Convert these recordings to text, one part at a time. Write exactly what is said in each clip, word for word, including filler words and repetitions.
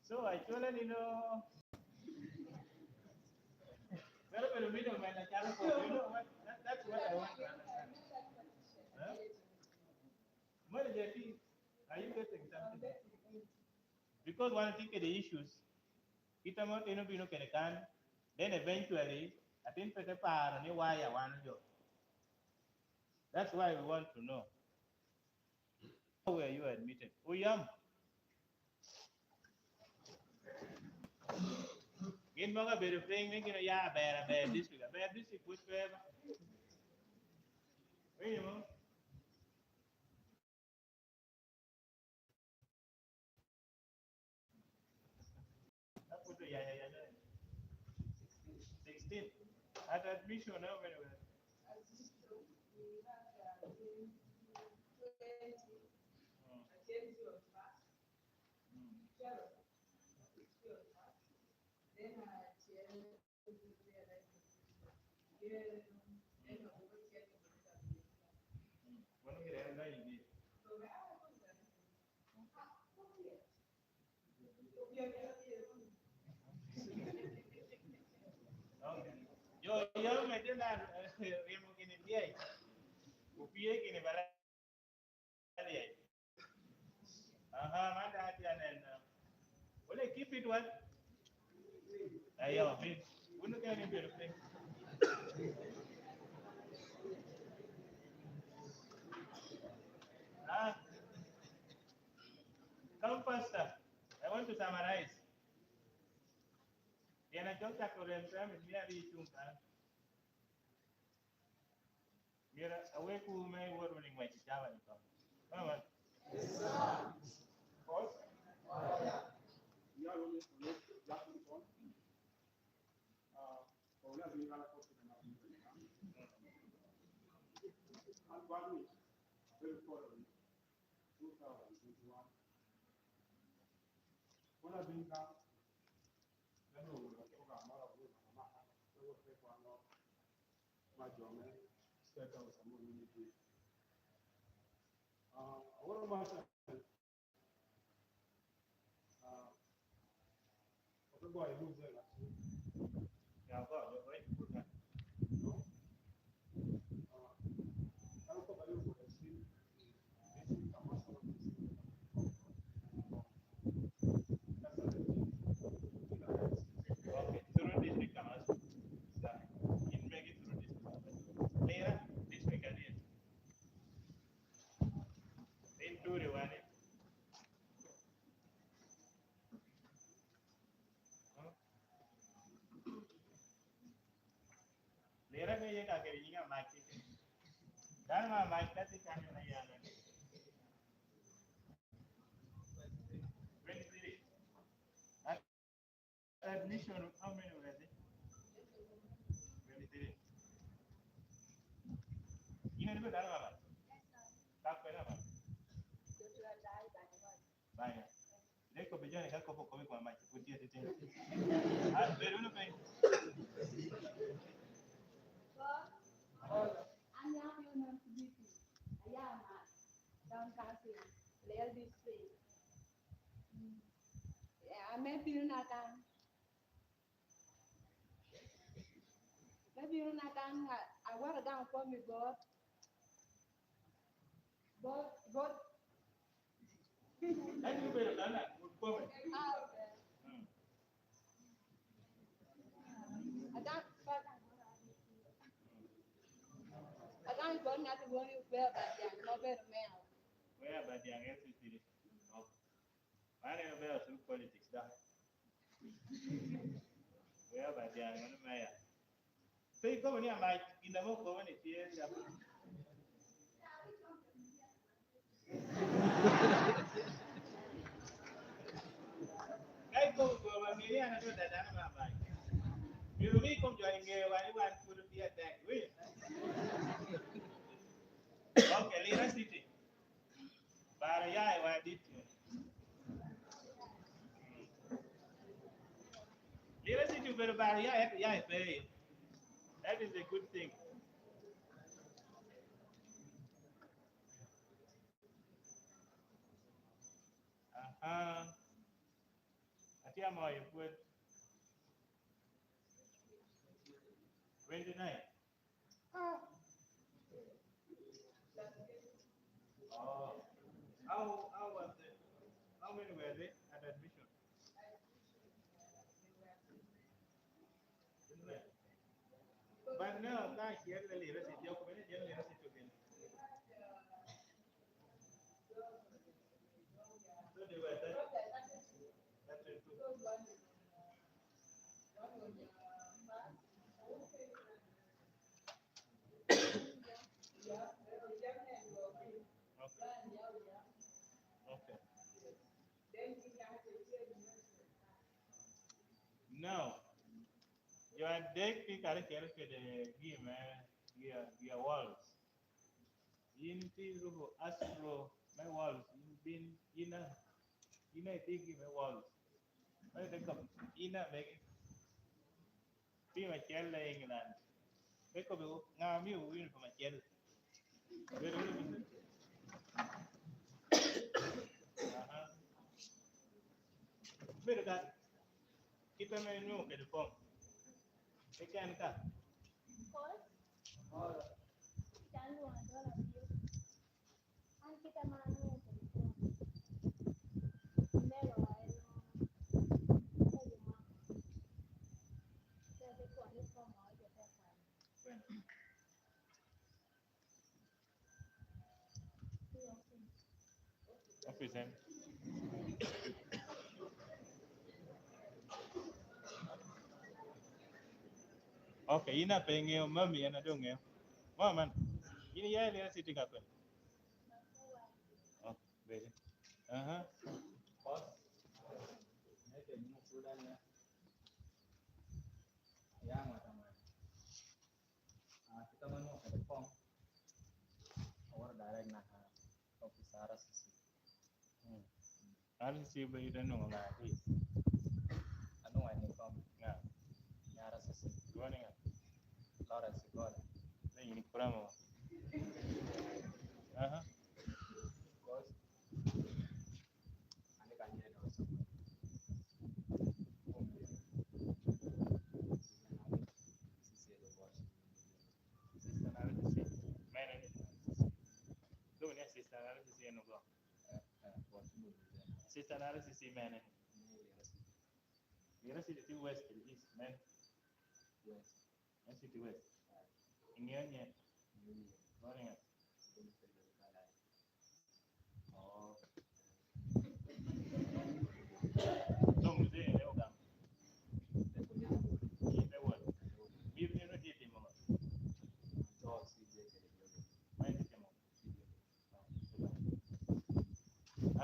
So, actually, you know, very, very middle man, I can't, you know what? That, that's what I want to understand. Huh? Manager, are you getting something? Because one thing, the issues, kit ame otino bino kede kan, then eventually, atin pe te paro ni why I want jo. That's why we want to know. Where you admitted? Oyam. Gin mogo abedo piny ni gin oya aber, aber district, aber district pwod pe ba. Winyo mo? Apwod oyaya yaya. Sixteen. At admission, how many were? Mm. Mm. Mano gire en odonyo i dye. Jo yam omedde na, eh, ryemo gini lyec. Opye gini bala lyec. Aha, man dok atye aneno. Wole, keep it what? Ayo, bin. Wun okene ni bedo piny. Ah. Come, Pastor. I want to summarize. Pien acok cako rem, pien mit mia ri cung kan. Myero awekwu me iwot wunu i ngwec i cawa-ni kong. Mama? Yes, sir. Boss? Fire. Yalo ni, ni, yalo ni kon. Ah, kong na bin kala ko kina na bin kina. An bani, very proud of you. Two thousand twenty-one. Kona bin ka, neno wuro program moro wuro mama, wuro pe kwano ma jo me State House amo ni ni. Ah, awuro ma, ah, ote goyo lose la. Ya, go, go, go, go. No? Ah, ano ko ba yo ko si. Okay, through district council. Sa, in megi through district council. Lira, district adi? In turi wani. Lira me ye ka kede nying amac. Dano ma amac ka tye kan na yana. Twenty-three. Admission, how many were there? Twenty-three. Yin en ibedo dano maber? Ka kwena ba? Banya. Dek kobbe joni ka kop okobo i kom amac, pwod tye atitino. Ah, bed wunu piny. An yam abedo nan Kibiti, aya Amac, Town Council, Lira District. Mm. Eh, ame bino na kan. Me bino na kan, a-, aweko daŋ okwom i bot. Bot, bot. Ento obedo kan a, okwome. Ah, okay. Mm. Adaŋ, adaŋ i bot ŋat i woni okwero Abadyaŋ, ma obedo mea. Kwero Abadyaŋ, N C C D. Ok. Man en obedo through politics da. Wea ba dyang mano meya. Pe ikobo ni amac, gin ame okobo ni tye da. Ka ikobo kobo, amini an atye dano me amac. Myero mi ikom jo i ngewa ni wan pwod otye atek. Wi? Ok, Lira City. Baro ya i wa dit. Lira City obedo baro ya, ento ya i pe. That is a good thing. Aha. Come on, you put twenty-nine. Ah. Oh. How, how was it? How many were they at admission? But now, ka acel liro si jok, mene acel liro si tugen. So they were thirty, thirty-two. Okay. Okay. Now, jo adek tye karacel kede gi me, gi, gi Wolves. Yin itye iruko Astro me Wolves, yin bin, yin a, yin a itye gi me Wolves. Mano te kop, yin a megi. Tim acel i England. Te kobbi, ŋa omio uniform acel? Bedo wunu. Aha. Bedo ka kit ame inwoŋo kede fom. Keken ka. Kit ame anwoŋo kede fom. Melowa en oyo mama. Kaya te kwano i fom wa, oyo te kwano. Office en. Okay, yin a pe iŋeo, mami en a doŋ ŋeo. Mama man, yin iya i Lira City ka kwene? Oh, bedi. Aha. Boss, me penyo pud an ya. Ya ŋwata ŋwata. Ah, kit ame anwoŋo kede fom, awoto direct naka i office R C C. Mm. R C C be ite nwoŋo ŋa atir? Anwoŋo en i kom. Ŋa? Ŋa R C C? Dwoni ŋa? Lawrence Gola. Ni in ikura mo? Aha. Boss, an i kany eno. Sister Narcisse, mene ni. Doŋ ni Sister Narcisse en ogo. Sister Narcisse mene ni. Lira City tye west kede east, men? West. En city west. Iŋeo nye? Ŋeo nye. Dwoni ŋa? Oh. Doŋ muzee ne ogamo. Yin me wot. Mir nino tye timo ŋo? Ma itye timo?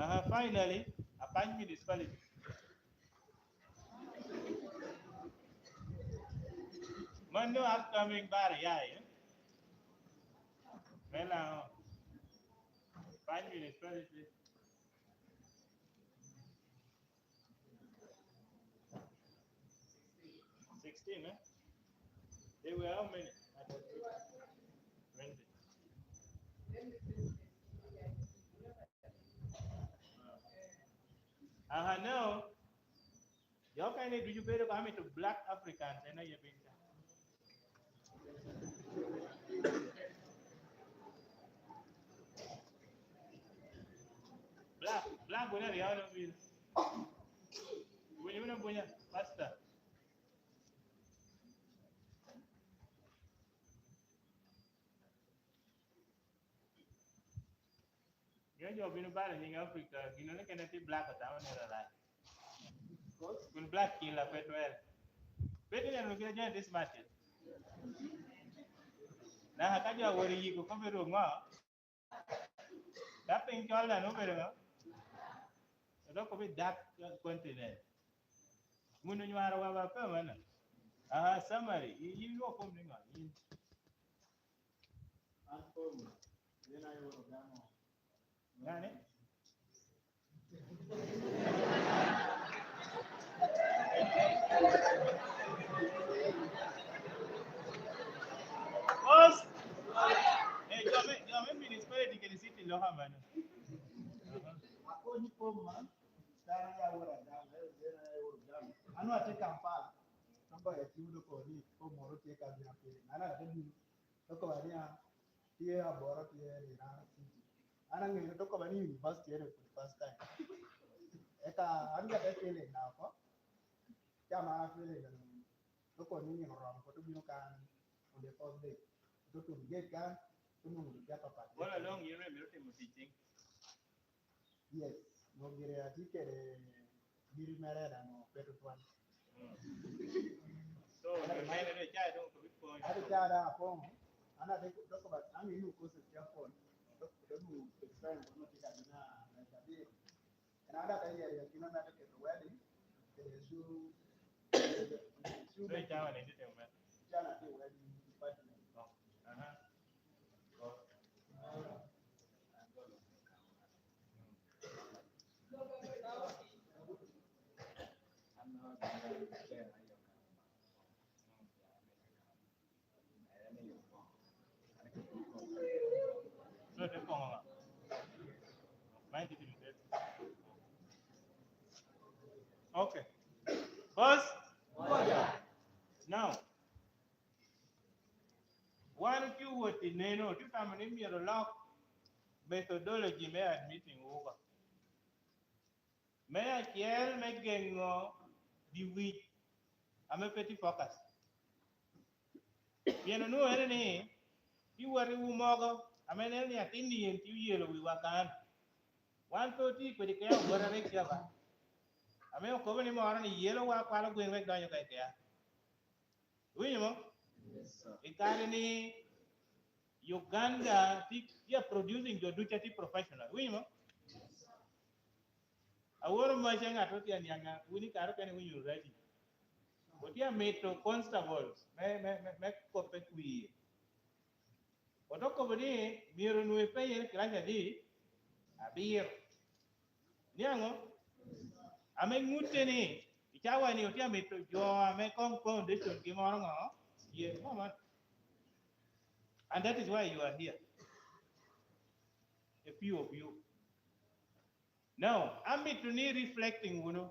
Aha, finally, Apany Municipality. Mano upcoming bar ya, eh? Me Laŋo. Apany Municipality. Sixteen, eh? They were how many? Twenty. Aha, now, jo okene ducu bedo ka mito Black Africans, en aye piny ka. Black, Black gure aryo no bil. Bunyo mene bunya, Pastor. Mio jo bino balo nying Africa, gin one kene tye Black atamo ni rarac. Kun Black kila pe twer. Pe tye neno kit a jo this market. Naka ka jo awor i yiko kobbe ru ŋo? Ka piny col dan obedo ŋo? Odok kobbe dark continent. Mun onywaro wa ba pe mana. Ah, summary, i- in lwok kom ni ŋo? In. An kom, yen aye woro dano. Ŋa ni? Boss! Eh, jo me, jo me municipality kede city loko amano. Aha. Akonyi kom man, dano ya woro dano, en, en, en, An atye Kampala, an ba ya tiyo dok ni ko moro tye ka bino piny. An atye dul, dok ba ni a, tye aboro tye i Rara City. An aŋeo dok ba ni university ene for the first time. Eka an ga te feeling na oko, ca ma feeling na dok ni nino oromo, kot obino kan on the first day. Kot otum gate kan, onwoŋo dok gate apat. All along, you know, myero timo teaching. Yes, mo gire atye kede biri mere daŋ pe tutwal. Mm. So, your mind is a child, don't be poor. Ate ca daŋ apoŋo, an ate doko ba, an inu koso tye apol, dok, dok nu explain kunu tye ka bino a, like, abiro. En an ate yero ya kino an ate keto wedding, kede su, su. So, icawa ni tye timo me? Icawa ni tye wedding department. Oh, aha. Oh. So, te koŋo ŋa? Mine did imitate. Okay. Boss? Now, wan otye wot i neno, otye tamo ni myero olok methodology me admitting wu oko. Me acel, me geŋo dyewwic ame pe tye focus. Pien onwoŋo ene ni, tye watiwu mogo ame neno ni atin-ni en tye oyelo wiwa kan. Wan pe otye kede kea obwot arek ca ba. Ame okobo ni moro ni yelowa kwalo gwen wek donyo ka i kea. Iwinyo mo? Yes, sir. I kare ni Uganda tye, tye producing jo ducu a tye professional. Iwinyo mo? Aworo maca ŋat otye aniaŋa, wun i kare okene iwinyo radio. Otye amito constables me, me, me, me koppe kwi. Ote kobo ni myero onwoŋo ipeye ni kilac adi? Abiro. Niaŋo? Ame ŋutte ni, i cawa ni otye amito jo ame koŋ foundation gi moro ŋo? Ye, mama. And that is why you are here. A few of you. Now, amito ni reflecting wunu.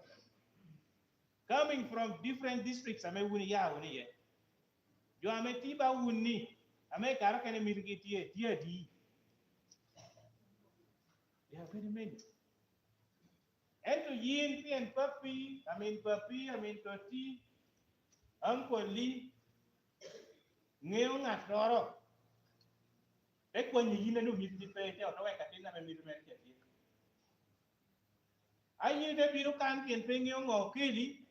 Coming from different districts ame wun iya wunu iye. Jo ame tye ba wun ni, ame i kare okene mitigi tye, tye adi? They are very many. Ento yin pien pappi, amin pappi, amin totti, uncle-li, ŋeo ŋattoro, te kwanyo yin ame omito ni pe, te oto wek atin ame mito mere ca tye. A yin ite bino kan pien pe iŋeo ŋo okeli,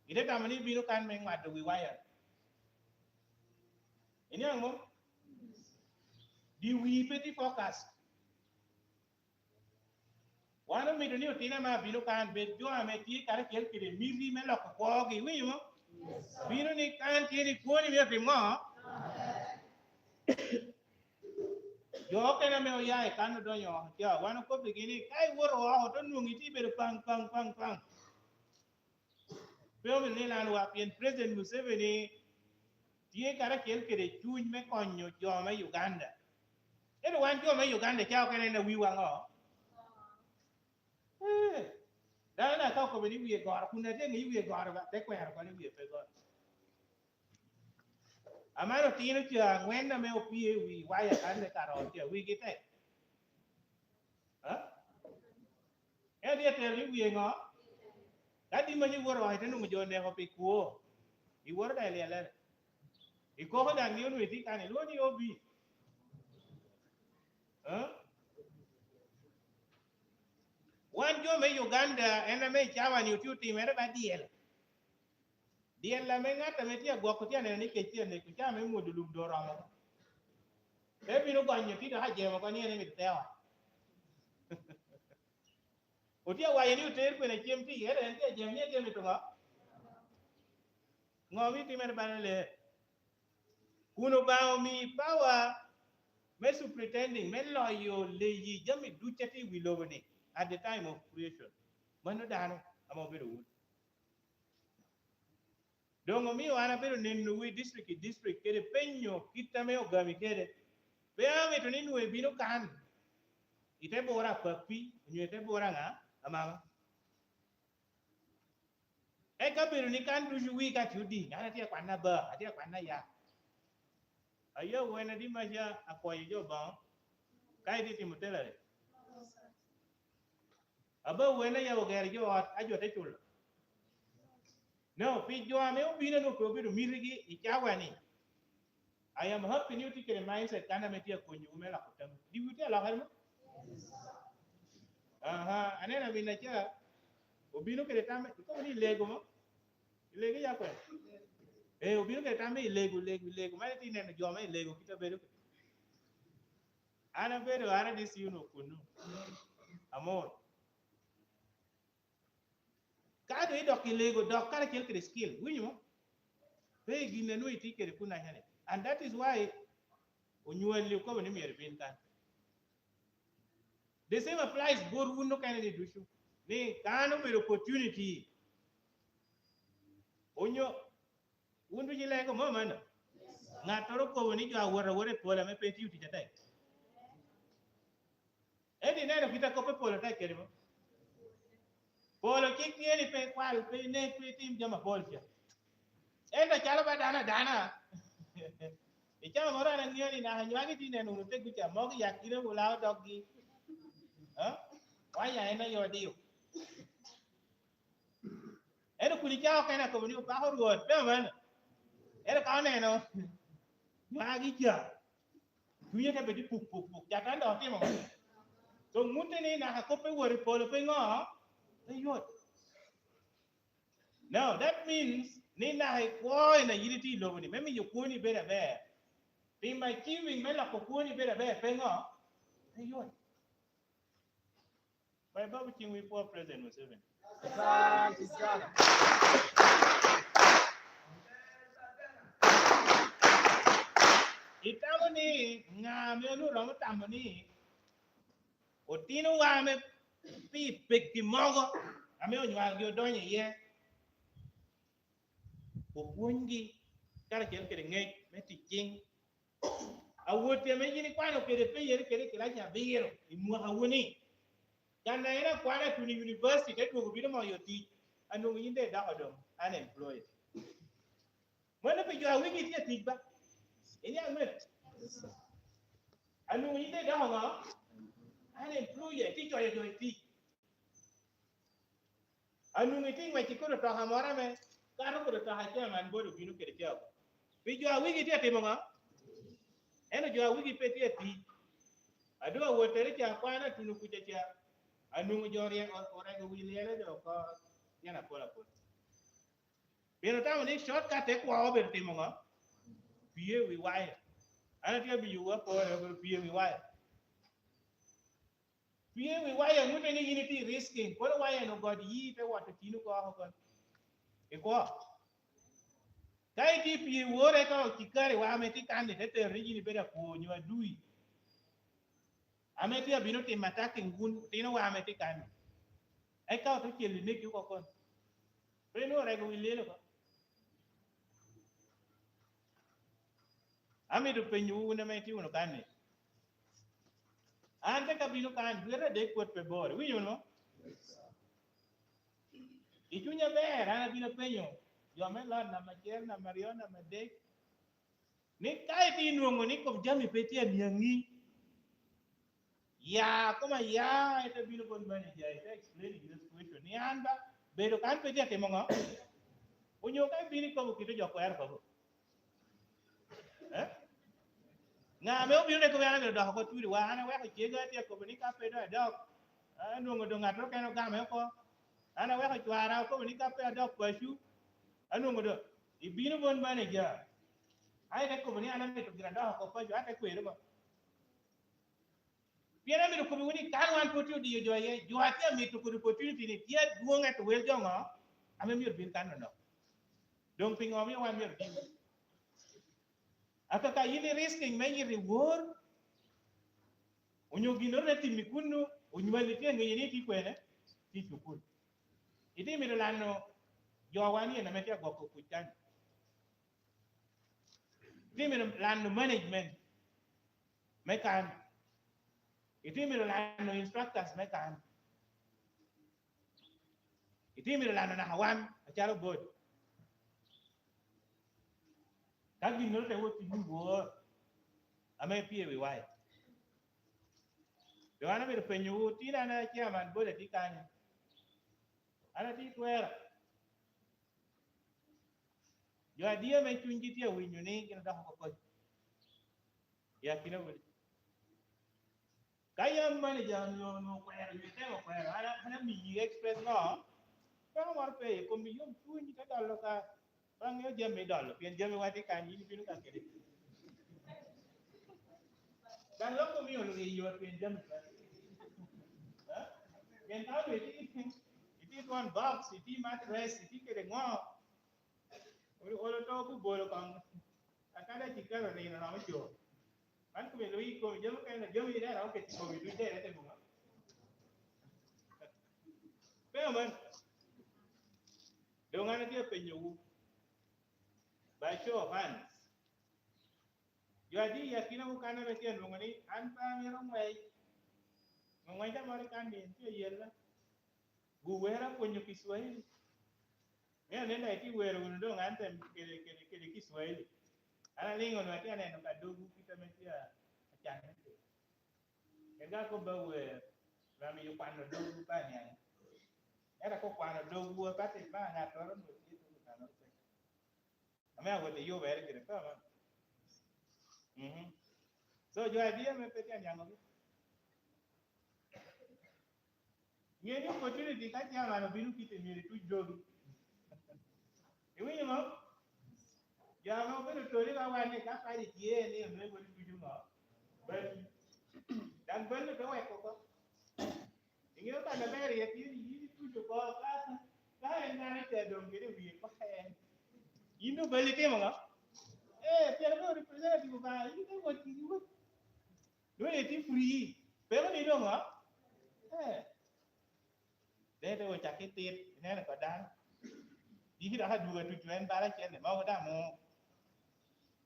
ite tamo ni ibino kan me ŋwado wi waya. Iniaŋ mo? Di wii pe tye focus. Wan omito ni otino ame abino kan bed jo ame tye karacel kede miti me loko kwogi. Iwinyo mo? Bino ni kan tye ni kwoni myero tim ŋo? Jo okene ame oya i kan odonyo oko ca, wan okobbigi ni, "Ka iwoto oko, to nwoŋo itye bedo paŋ, paŋ, paŋ, paŋ." Pe omito ni lan wa, pien President Museveni tye karacel kede cuny me konyo jo me Uganda. Ento wan jo me Uganda ca okene en awiwa ŋo? Eh, dano na ka okobo ni wiye goro, kun atye ŋeyo wiye goro ba, te kwero oko ni wiye pe goro. Aman otino ca aŋwen ame opye i wi waya kan me karo ot ca, wigi tek. Ha? En tye telo ni wiye ŋo? Ka di manyi iwoto oko, ite nwoŋo jo oneko pi kwo. Iwoto daŋ ilyellere. Ikoko daŋ ni onwoŋo itye kan, ilwoŋo ni O B. Ha? Wan jo me Uganda, en ame i cawa-ni otye otimere ba dyel. Dyel ame ŋat ame tye agwoko tye aneno ni kec tye aneko, ca me mwodo lum doŋ oromo. Te bino gonyo tye dok ajemo oko ni en emito te ot. Otye awaco ni oter kwene cem tye iye, ento en tye ajemo ni en tye mito ŋo? Ŋo omio itimere bala lee? Kun Obaŋa omii power me superintending, me loyo leyi jami ducu a tye i wi lobo-ni at the time of creation. Mano dano ame obedo wun. Doŋ omio an abedo nenowu i district i district, kede penyo kit ame ogami kede. Pe amito ni nwoŋo ibino kan, ite bura a pappi, onyo ite bura a ŋa? A mama. Eka bedo ni kan ducu wii ka tye odiŋ, an atye akwanno aba, atye akwanno aya. Aye owene di maca akwayo jo Obaŋa, ka itye timo telere. Aba owene ya ogero jo ot, a jo te culo. No, pi jo ame obino anu pe obedo mitigi i cawa ni, I am happy ni otye kede mindset kan ame tye akonyowu me lako tamwu. Diwu tye alokere mo? Aha, aneno amin aca obino kede tam, ikobo ni ilego mo? Ilego ya kwene? Eh, obino kede tam me ilego, ilego, ilego. Man itye neno jo me ilego kit abedo. An abedo R D C unu kunu. Amor. Ka doŋ idok i lego, dok karacel kede skill. Winyo mo? Pe i gin a nwoŋo itye kede kun acane. And that is why onywali okobo ni myero ibin kan. The same applies bot wun okene ni ducu. Ni kan obedo opportunity. Onyo, wun ducu ilego mo mano? Ŋattoro okobo ni jo awot awot i polo ame pe tio tic atek. Ento ineno kit a kop i polo tek kede mo? Polo cik tye ni pe ikwal, pe inek, pe itim jami apol ca. Ento calo ba dano adana, i cawa moro an aŋeo ni naka nywagi tye neno wunu teggu ca, mogo i akina olao doggi. Ha? Wanya en aye odio. Ento kun i cawa okene akobo ni, "Opako Rwot," pe amano. Ento ka oneno nywagi ca, cunye te bedo puk, puk, puk. Catan dok otimo ŋo? So, ŋutte ni naka kop pe wot i polo pe ŋo? Pe yot. Now, that means ni naka ikwo en a yin itye i lobo-ni, me miyo kwoni bedo aber. Tim achieving me loko kwoni bedo aber, pe ŋo? Pe yot. By Bible King, we poor President Museveni. Asante sana. Itamo ni ŋa ame onwoŋo romo tamo ni otinowa ame pi pekki mogo ame onywalgi odonyo iye, opwonygi karacel kede ŋec me tic ciŋ. Awot ame yin ikwano kede peyere kede i kilaci abiro i mwaka wuni. Kan a en akwana i Tuni University te dwogo bino moyo tic, anwoŋo yin doŋ idoko doŋ unemployed. Mano pi jo a wigi tye atic ba? Iniaŋ mene? Anwoŋo yin doŋ idoko ŋo? Unemployed, tye coyo jo i tic. Anwoŋo itye ŋwec i kodi otoka moro ame kato kodi otoka acel ame an bot obino kede cawa. Pi jo a wigi tye atimo ŋo? Ento jo a wigi pe tye atic. A doŋ awottere ca, kwan atuno kuca ca, anwoŋo jo orye-, o-, orego wi lyele doŋ oko tyen apol apol. Pien otamo ni shortcut te kwo obedo timo ŋo? Pye wi waya. An atye abiyowu apol, obedo pye wi waya. Pye wi waya ŋutte ni yin itye i risking, kono waya-nu god yi te wot otino oko oko. Ikwo. Ka itye i pye woro, eka ocikariwa ame tye kan-ni te tero ni yin ibedo akwo onyo adui, ame tye abino timo attacking wun otinowa ame tye kan-ni. Eka ote cel ineki oko kono. Pe inwoŋo orego wi lyel oko. Amito penyowu wun ame itye wunu kan-ni. An tek abino kan, dwe adek pwod pe bor. Iwinyo wunu? I cunya ber, an abino penyo jo me lot namba acel, namba aryo, namba adek, ni ka itye inwoŋo ni kom jami pe tye aniaŋi, ya koma ya, ite bino bot manager, ite explain your situation. Ni an ba, bedo kan pe tye atimo ŋo? Onyo ka ibino ikobo kite jo kwero kobo. Eh? Ŋa ame obino ne kobo an amito dok oko Twitter wa, an aweko cega tye akobo ni ka pe doŋ adok, anwoŋo doŋ ŋat mukene ogame oko. An aweko cwara okobo ni ka pe adok paco, anwoŋo doŋ ibino bot manager. An ite kobo ni an amito gire adok oko paco, an te kwero ba. Pien amito kobbiwu ni kan wan pwod tye odiyo jo iye, jo a tye amito kodi opportunity ni tye adwoŋ, ento wel jo ŋo ame myero bin kan nonok? Doŋ piŋo omio wan myero otim? Akaka yin i risking me yito i wor, onyo ginnoro te timmi kunnu, onywali tye aŋeyo ni itye kwene? Tye i cukul. Itye mito lano jowa ni en ame tye agwoko kuc kan. Itye mito lano management me kan. Itye mito lano instructors me kan. Itye myero lano naka wan, acalo bot. Ka ginnoro te wot i nyim wor, ame pye wi wai. Doŋ an amito penyowu, tin an a chairman bot atye kanye? An atye i twero. Jo adi ame cunygi tye awinyo ni gin odoko oko kony? I akina wodi. Ka yam manager onyo, onyo okwero, onyo itemo kwero, an, an amiyi express no, pe amaro pe, i kom iyom cuny, ite dolo ka, pe aŋeo jami idolo, pien jami wa tye kany, in ibino ka kede. Daŋ lok omio onwoŋo iyi yot pien jami ka. Ha? Pien ka onwoŋo itye, itye twon box, itye mattress, itye kede ŋo, olo, olo to obolo koŋ. Akada cikalo nino romo co. Man kome lwiny i komi, jami okene, jami ine romo keti i komi duc, dere te muŋa. Pe aman. Doŋ an atye apenyowu. By show of hands. Jo adi i akinawu kan ame tye alwoŋo ni, an pe amito ŋwec. Ŋwec amoro i kan ni, tye yella. Guwera pwonyo Kiswahili. Me aneno daŋ itye wero wunu doŋ anthem kede, kede, kede Kiswahili. An aliŋo onwoŋo atye aneno ka dogwu kit ame tye a-, acanne kwede. En ka kobba wer, amiyo kwano dogwu pa niaŋ. Ento ka okwano dogwu, apati pa ŋattoro onwoŋo tye dogwu kanoro pe. Ame awot i yubere gire pe aman. Mhm. So, jo adi ame pe tye aniaŋogi? Ŋe ni opportunity ka chairman obino kite myero ituc dogi. Iwinyo ŋo? Jo ame obedo toli ka wan ni ka paco tye ni onwego ni tuco ŋo? Bal. Daŋ bal ote weko oko. Iŋeo kan aber iye tye ni yin ituco oko ka, ka en ŋane te doŋ kede wie kok en. Yin doŋ bal itimo ŋo? Eh, pien doŋ representative Obaŋa, yin doŋ wot kidi wot. Doŋ itye free. Pe woni doŋ ŋo? Eh. Dede ocakke tit, ineno ka dano. Diki dok adwogo atuco en bala acel, mogo daŋ mo.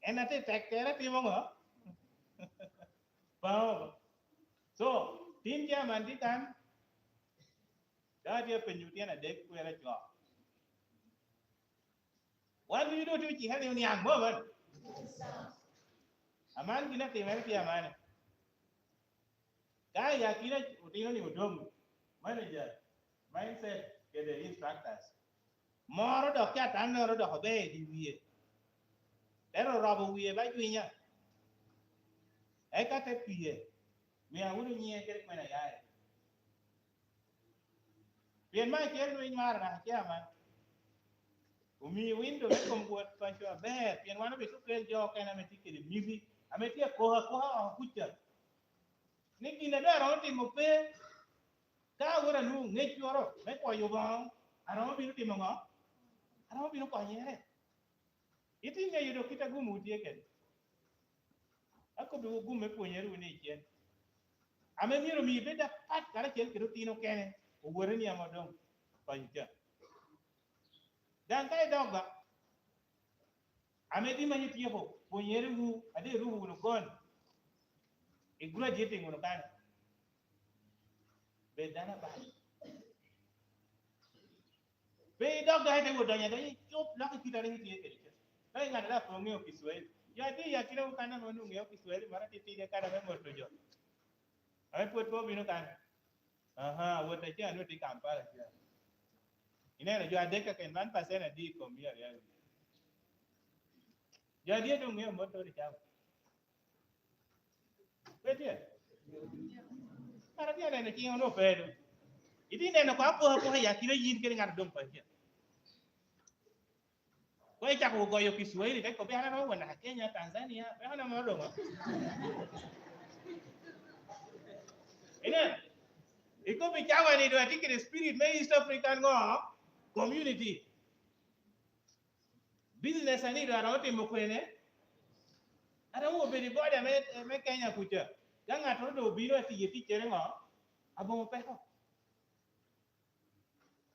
En atye tek kere timo ŋo? Bao. So, tin chairman tye kan, dok atye apenyo tyen adek kwero cok. Wan ducu doŋ otye ocikere ni oniaŋ mo mano. Aman gin atimere tye amane. Ka i akina otino ni odoŋ, manager, mindset, kede instructors, moro dok catannoro dok ober i wie. Ento orobo wie ba jwinya. Eka te pie, mia wunu nyiŋe kede kwena yaye. Pien me acel winy maro naka chairman. Omio window me kom wot paco aber, pien wan obito kel jo okene ame tye kede miti, ame tye akoka akoka oko kuca. Ni gin a doŋ aromo timo pe, ka awot anwoŋo ŋeccoro me kwoyo Obaŋa, aromo bino timo ŋo? Aromo bino konyere. Itye ŋeyo dok kit a gum wun tye kede. Akobbiwu gum me pwonyere wunu i cen. Ame myero omi ibed apat karacel kede otino okene, owote ni ame odoŋ paco ca. Daŋ ka idok ba, ame di manyo ityeko pwonyere wu, ade iruko wunu gon, i graduating wunu kan. Bed dano abat. Pe idok dok ite wot donyo adonya i cup, lok i kite a rik itye kede ca. Ka i ŋat a dok pe oŋeo Kiswahili. Jo adi i akinawu kan ame onwoŋo ŋeo Kiswahili, mano atitidi kan ame moto jo. Ame pwod pe obino kan. Aha, wot acel onwoŋo tye i Kampala ca. Ineno jo adek keken, man pacen adi i kom mia aryo? Jo adi a doŋ ŋeo moto i cawa? Pe tye? Kara tye aneno cing onwoŋo pe do. Itye neno ko apoka apoka i akina yin kede ŋat a doŋ paco. Ko icako goyo Kiswahili, ka ikobi, "An aromo won naka Kenya, Tanzania, pe an aromo doŋo." Inen, ikobi cawa ni doŋ atye kede spirit me East African ŋo? Community. Business ani doŋ aromo timo kwene? Aromo obedo i boda me, me Kenya kuca. Ka ŋattoro doŋ obino atiyo ticcere ŋo? Aboŋo peko.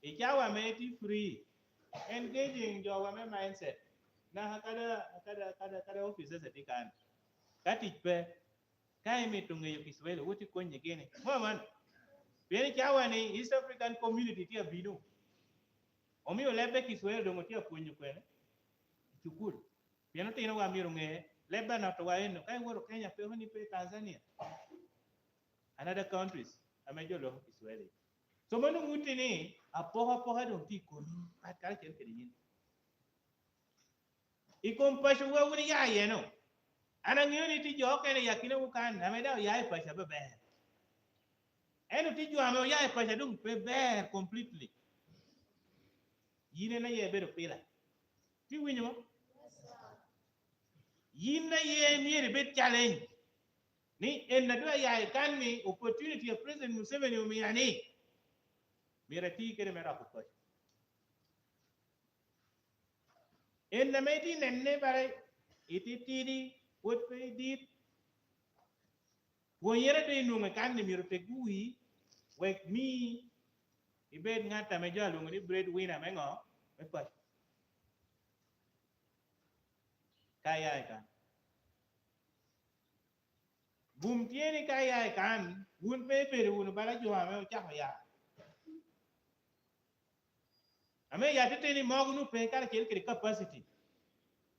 I cawa ame itye free, engaging jowa me mindset, naka kada, kada, kada, kada offices atye kan. Ka tic pe, ka imito ŋeyo Kiswahili, wot ikonyi gini. Mo man, pien i cawa ni East African Community tye abino. Omio lebbe ki Kiswahili doŋ otye apwonyo kwene i cukul. Pien otinowa myero oŋe leb anottowa eno, ka iwoto Kenya pe, ni pe Tanzania, and other countries ame jo loko Kiswahili. So mano ŋutti ni apokapoka doŋ tye i komi, pat karacel kede yin. I kom pacowa wun iya iye-nu, an aŋeo ni tye jo okene i akinawu kan ame daŋ oya i paco abeber. Ento tye jo ame oya i paco doŋ pe ber completely. Yin en aye ibedo pila. Tye winyo mo? Yin aye myero ibed challenge. Ni en a doŋ aya i kan ni opportunity a President Museveni omia ni, myero ati kede me roko paco. En ame itye nene bare, ititidi, pwod pe idit. Pwonyere doŋ inwoŋo i kan ni myero oteggi wii, wek mi ibed ŋat ame jo alwoŋo ni bread winner me ŋo? Me paco. Ka iya i kan. Gum tye ni ka iya i kan, wun pe ibedo wunu bala jo ame ocako ya. Ame ya titeni mogo nu pe karacel kede capacity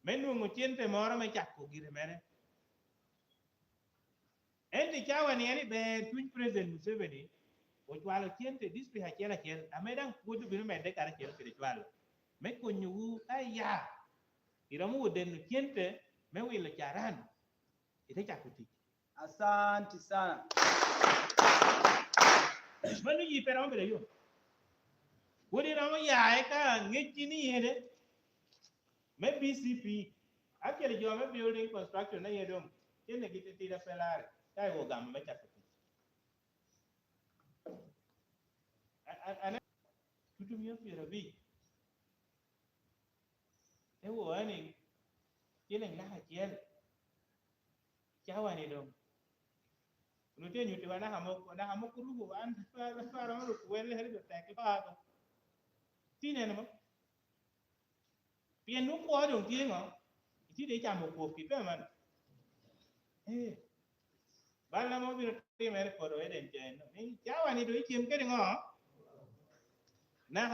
me nwoŋo cente moro me cako gire mere. Ento i cawa ni en i ber cuny President Museveni ocwalo cente district acel acel, ame daŋ pwod obino medde karacel kede cwalo, me konyowu ka iya iromo wot deno cente me wilo caran, ite cako tic. Asante sana. Mano yi pe romo bedo ayom. Pwod iromo ya eka ŋecci ni ene me B C P. Actually, jo me building construction aye doŋ cennegi titidi a pe larre, ka iwo gamo me cako tic. A-, a-, ane tutumia pyerabic. Te wowa ni, ciliŋ lak acel. Cawa ni doŋ. Onwoŋo tye nyuttiwa naka moko, naka moko ruko wan, twara, twara wan ruko welle, heri jo tek loa ko. Ti neno mo? Pien nwoŋo kwo doŋ tye ŋo? Itye doŋ icamo kwok, ipe man. Eh. Bal ame obino timere i poto Eden ca eno, ni cawa ni doŋ icem kede ŋo?